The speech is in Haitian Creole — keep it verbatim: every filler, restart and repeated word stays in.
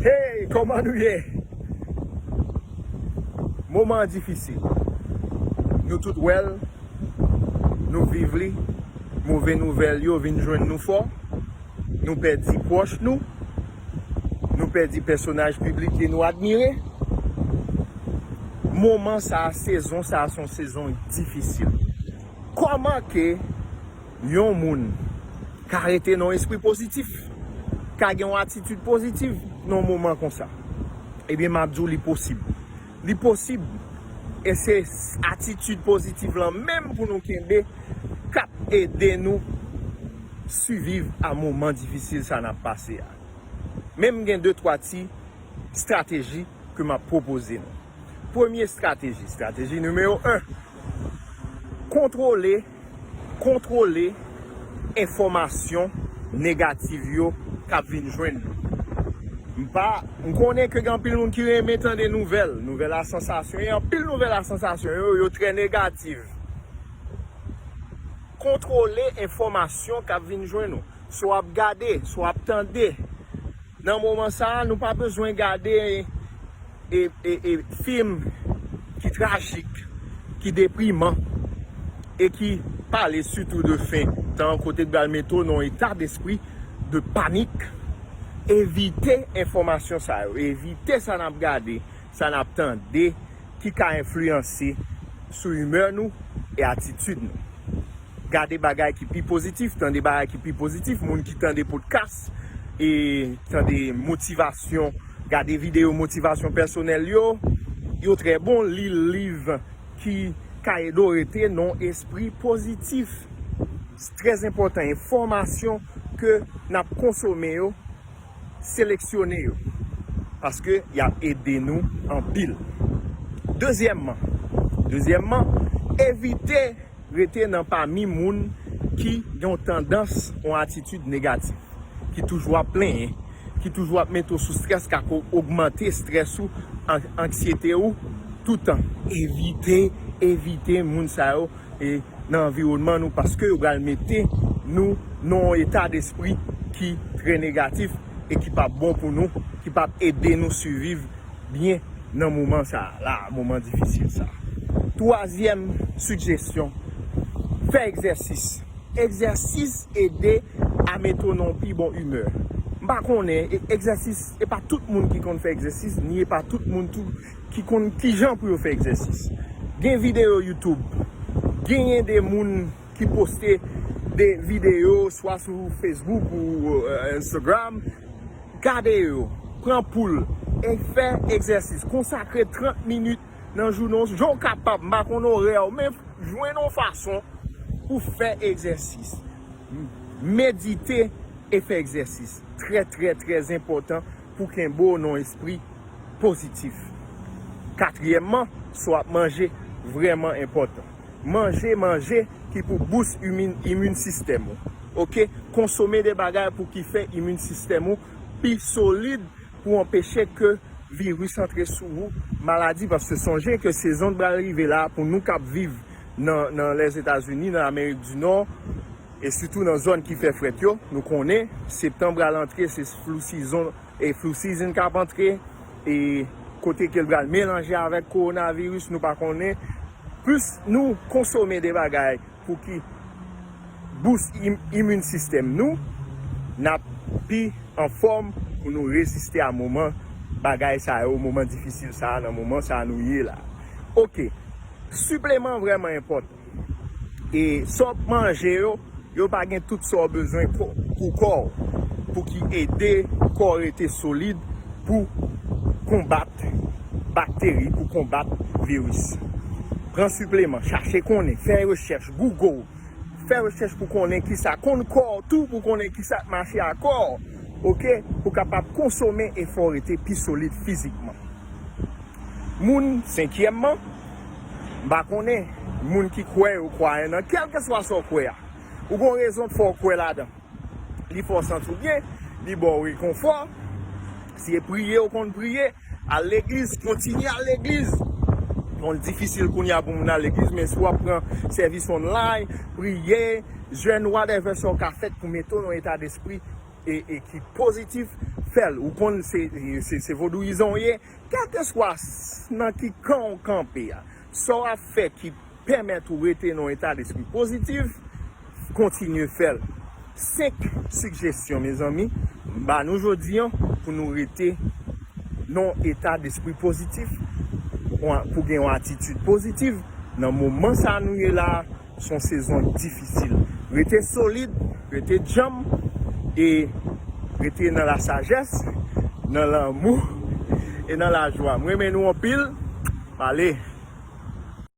Hey, kòman nou ye? Moman an difisil. Nou tout wè l, nou viv li. Move nouvèl yo vin jwenn nou fò. Nou pèdi pwòch nou. Nou pèdi pèsonaj piblik ke nou admire. Moman sa a, sezon sa a, se yon sezon difisil. Kòman ke yon moun ka rete nan yon espri pozitif, ka gen yon atitid pozitif nan yon moman konsa? Ebyen, m ap di w, li posib. Li posib. E se atitid pozitif lan menm pou nou kenbe k ap ede nou siviv a moman difisil sa n ap pase a. Men m gen de twa ti estrateji ke m ap pwopoze nou. Premye estrateji, estrateji nimewo en, kontwole, kontwole enfòmasyon negatif yo k ap vin jwenn nou. M pa, m konnen ke gen anpil moun ki renmen tande nouvèl, nouvèl a sansasyon, e anpil nouvèl a sansasyon yo, yo trè negatif. Kontwole enfòmasyon k ap vin jwenn ou. Sa w ap gade, sa w ap tande. Nan moman sa a, nou pa bezwen gade e, e, e, fim ki trajik, ki depriman, e ki pale sitou de fen tan, kote k pral mete w nan yon eta despri de panik. Evite enfòmasyon sa yo, evite sa n ap gade, sa n ap tande, ki ka enfliyanse sou imè nou e atitid nou. Gade bagay ki pi pozitif, tande bagay ki pi pozitif, moun ki tande podcast, e tande motivasyon, gade videyo motivasyon pèsonèl yo, yo trè bon, li liv ki ka ede w rete nan yon espri pozitif. Se trè enpòtan, enfòmasyon ke n ap konsome yo, seleksyone yo, paske y ap ede nou anpil. Dezyèmman, dezyèmman, evite rete nan pami moun ki gen yon tandans, yon atitid negatif, ki toujou ap plenyen, ki toujou ap mete w sou strès, k ap ogmante strès ou, an-, anksyete ou, toutan. Evite, evite moun sa yo e nan anviwònman nou, paske yo pral mete nou nan yon eta despri ki trè negatif e ki p ap bon pou nou, ki p ap ede nou siviv byen nan moman sa a, la, moman difisil sa a. Twazyèm sijesyon, fè egzèsis. Egzèsis ede a mete w nan yon pi bon imè. M pa konnen, e-, egzèsis, e pa tout moun ki konn fè egzèsis, ni e pa tout moun tou ki konn kijan pou yo fè egzèsis. Gen videyo YouTube, genyen de moun ki poste de videyo, swa sou Facebook ou, euh, Instagram. Gade yo, pran poul, e fè egzèsis. Konsakre trant minit nan jounen w, jan w kapab, m pa konn orè w, men jwenn yon fason pou fè egzèsis. Medite e fè egzèsis. Trè, trè, trè enpòtan pou kenbe w nan yon espri pozitif. Katriyèmman, sa w ap manje vrèman enpòtan. Manje, manje ki pou bous imin, imin sistèm ou. Oke? Konsome de bagay pou ki fè imin sistèm ou pi solid pou anpeche ke viris antre sou ou, maladi, paske sonje ke sezon pral rive la pou nou k ap viv nan, nan Lèzetazini, nan Amerik di Nò, e sitou nan zòn ki fè frèt yo, nou konnen, septanm pral antre, se flu season, e flu season k ap antre, e kote ke l pral melanje avèk kowonaviris, nou pa konnen. Plis nou konsome de bagay pou ki bous im-, imin sistèm nou, n ap pi anfòm pou nou reziste a moman bagay sa yo, moman difisil sa a, nan moman sa a nou ye la. Oke, sipleman vrèman enpòtan. E sa w ap manje yo, yo pa gen tout sa w bezwen ko-, pou kò w, pou ki ede kò w rete solid pou konbat bakteri, pou konbat viris. Pran sipleman, chache konnen, fè rechèch, Google, fè rechèch pou konnen kisa, konn kò w tou pou konnen kisa k mache ak kò w, oke, pou kapab konsome e fè w rete pi solid fizikman. Moun, senkyèmman, m pa konnen, moun ki kwè yo kwayan nan kèlkeswa sa w kwè a. Ou gon rezon fè w kwè ladan. Li fè w santi w byen, li ba w rekonfò. Si e priye ou konn priye, al legliz, kontinye al legliz. Bon, l difisil kounye a pou moun al legliz, men si w ap pran sèvis online, priye, jèn, whatever sa w ka fèt pou mete w nan eta despri e, e ki pozitif, fè l. Ou konn se, se, se vodouyizan w ye, kèlkeswa s- nan ki kan w kanpe a. Sa w ap fè ki pèmèt ou rete nan yon eta despri pozitif, kontinye fè l. Senk sigjesyon, mezanmi, m ba nou jodi an pou nou rete nan yon eta despri pozitif, pou gen yon atitid pozitif nan moman sa nou ye la. Se yon sezon difisil. Rete solid, rete djanm, e rete nan lasajès, nan lanmou e nan lajwa. M renmen nou anpil. Pale.